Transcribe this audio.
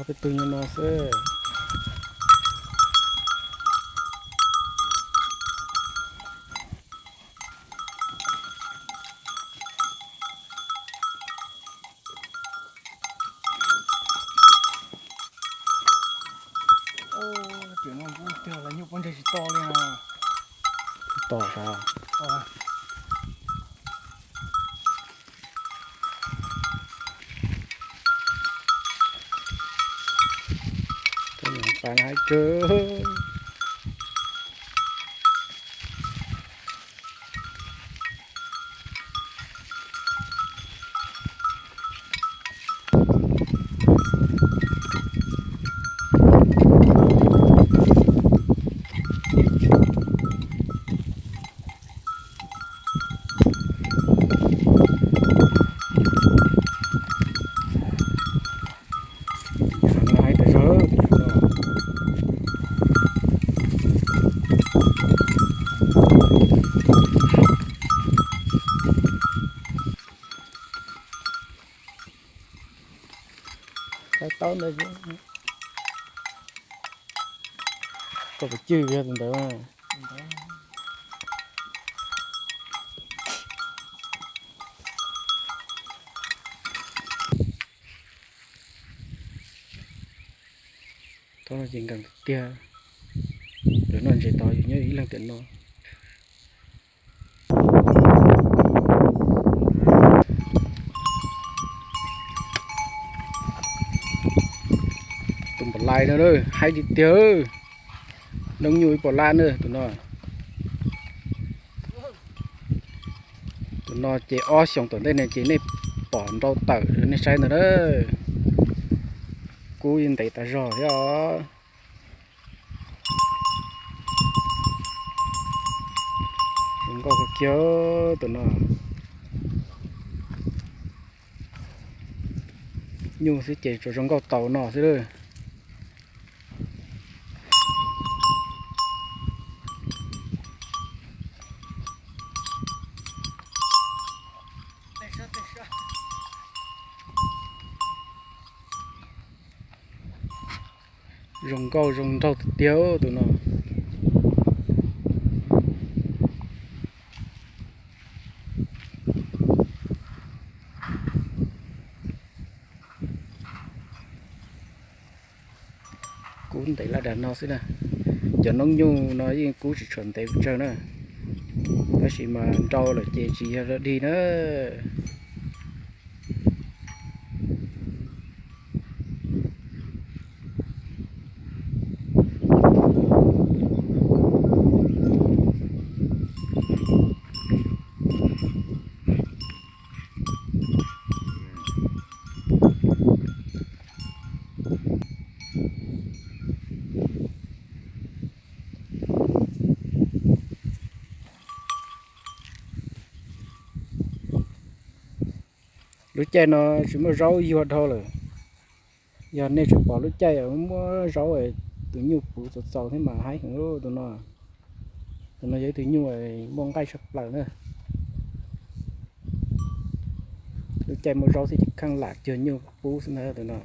Tus nyuag no xwb. Tseem no kub tiag, lawv nyuj pob ntseg tsis to li no. To sav. Pas haib kawg. Tab tom ntawd, koj puas cwj tus ntawd? Thaum no ces nkees tiag tiag. Lawv noj ntses tod yus nyob ib leeg tiam no. Tus npam lais no haib tiag tiag. Noob nyuj ib puas lab na tus no. Tus no ces ob xyoos tom ntej ne ces nej pom nrau tawm nej saib ntawd na. Kub yeej ntev tas zog thiab os. Zoo nkauj kawg kiag tus no. Nyuj xwb ces tsuas zoo nkauj tau no xwb. Zoo nkauj zoo nraug tiag tiag tus no. Kub ntev laj dag no xwb na. Cov noob nyuj no yeej kub tsis tshua ntev pes tsawg na, tab sis mas nrau lawm ces tsis yog dog dig na. Lub caij no tsis muaj zaub yuag dhau lawm. Yog nej tseem pom lub caij muab zaub, tus nyuj puv txaus txaus thiab mas haib heev tus no. Tus no yog ib tug nyuj muaj nqaij tshaj plaws na. Lub caij muaj zaub xwb ces kheej lam cuag nyuj pub xwb ntag tus no.